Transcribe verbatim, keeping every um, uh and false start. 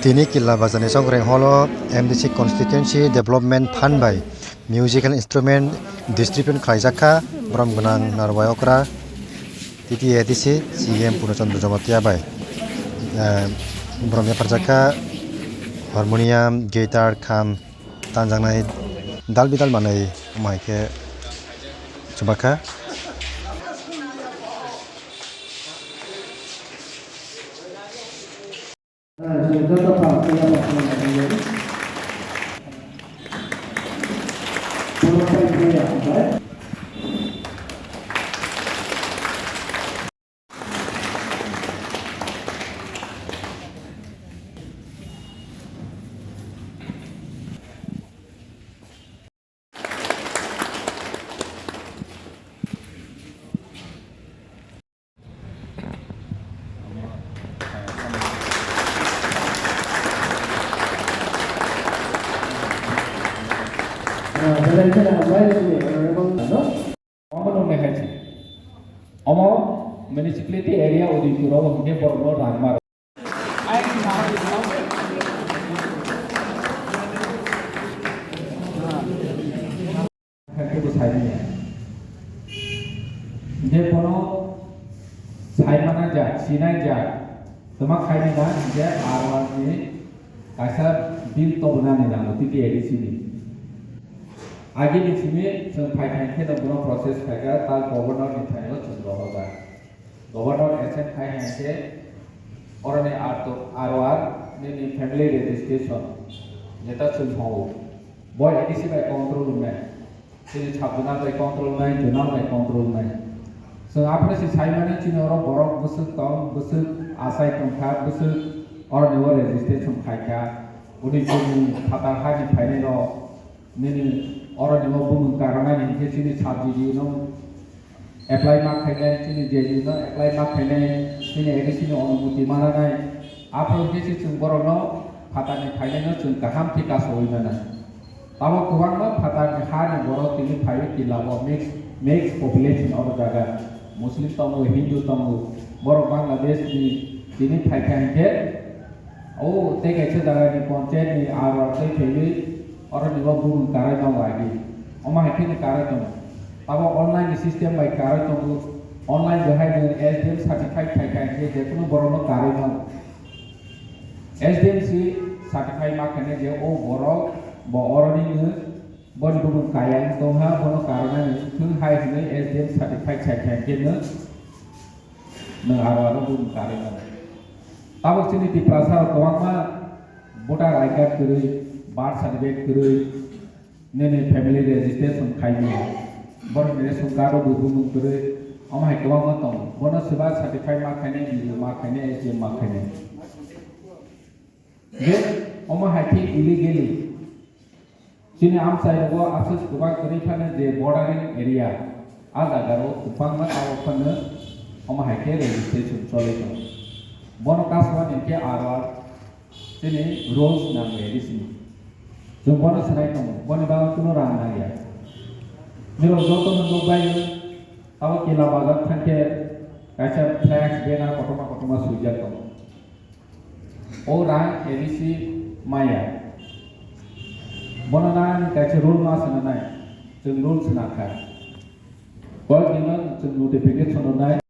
Tini Killa Bazar ni Songkhreng Hall o M D C Constituency Development Fund bai musical instrument distribute khlaijak kha borom gwnang Narwai Okra T T A D C C E M Purno Chandra Jamatia bai. Eh, borom yapharjak kha harmonium, guitar, kham tanjaknai dal bidal manwi, omo hai khe chubakha. Omo nung nai hai se. Omo municipality area Udaipur o hwnkhe borok no rang mar. Khe bo sai manya. Hwnkhe bono sai mana jak, sinai jak, twma khaini na hwnkhe R one ni kaisa bill tobonani nango T T A D C ni. Agini simi chwng phai phai khe no bono process khaikha, ta governor ni thani o chwng rohorkha. Governor assent khai hai khe oroni R to, R O R nini family registration jeta chwng hwngo. Bo A D C bai control wngnai, chini sub zonal bai control wngnai, zonal bai control wngnai. Chwng aphano se sai mani chini oro borok bwswk tong, bwswk achai tongkha, bwswk oroni o registration khaikha. Uni chini phatar hani phainai rok nini oroni o bumung karonani hinkhe chini sub G D no apply ma khainai, chini J D no apply ma khainai, chini A D C ni onumoti mananai. Aphuru khe se chwng borokno phatarni phainaino chwng kaham khe kasaui manai. Tabuk kwbangma phatarni hani borok tini phaiwi kila o mix, mix population oro jaga. Muslim tongo, Hindu tongo, borok Bangladesh ni tini phaikha hinkhe o tei kaisa jagani panchayat ni R O R tei phaiwi oroni o bumung karai ma wadi. Omo hai kheno karai tongo. Abo online ni system bai karai tongo. Online bai hai nwng S D M certified khai khai khe je kunu borok no karai mano. S D M si certified ma khainai je o borok bo oroni nwng boni bumung kaya wng tongha, bono karai nani thung hai hwnwi S D M certified khai khai khe nwng nwng aro aro bumung karai mano. Tabuk chini Tiprasa rok kwbangma voter I card kwrwi, birth certificate kwrwi, nini family registration khaimani, borokni ration card o bo bumung kwrwi, omo hai kwbangma tongo. Bono swba certified ma khainai, B D O ma khainai, S D M ma khainai. Je omo hai khe illegally chini amchai rogo aswk kwbang kwrwi phano je bordering area, a jaga rok kwbangma tabuk phano omo hai khe registration choli tongo. Bono kasumani khe aro chini rules nangya bising. Chwng bono swnai tongo, boni bagwi kuno rang nangya. Nirok joto no nukbai, abo Kila Bazar thangkhe kaisa flex, banner kotorma kotorma swijak tongo. O rang A D C maya. Bono nang kaisa rule ma swnanai, chwng rule swnakha. Koyekdino chwng notification rwnai.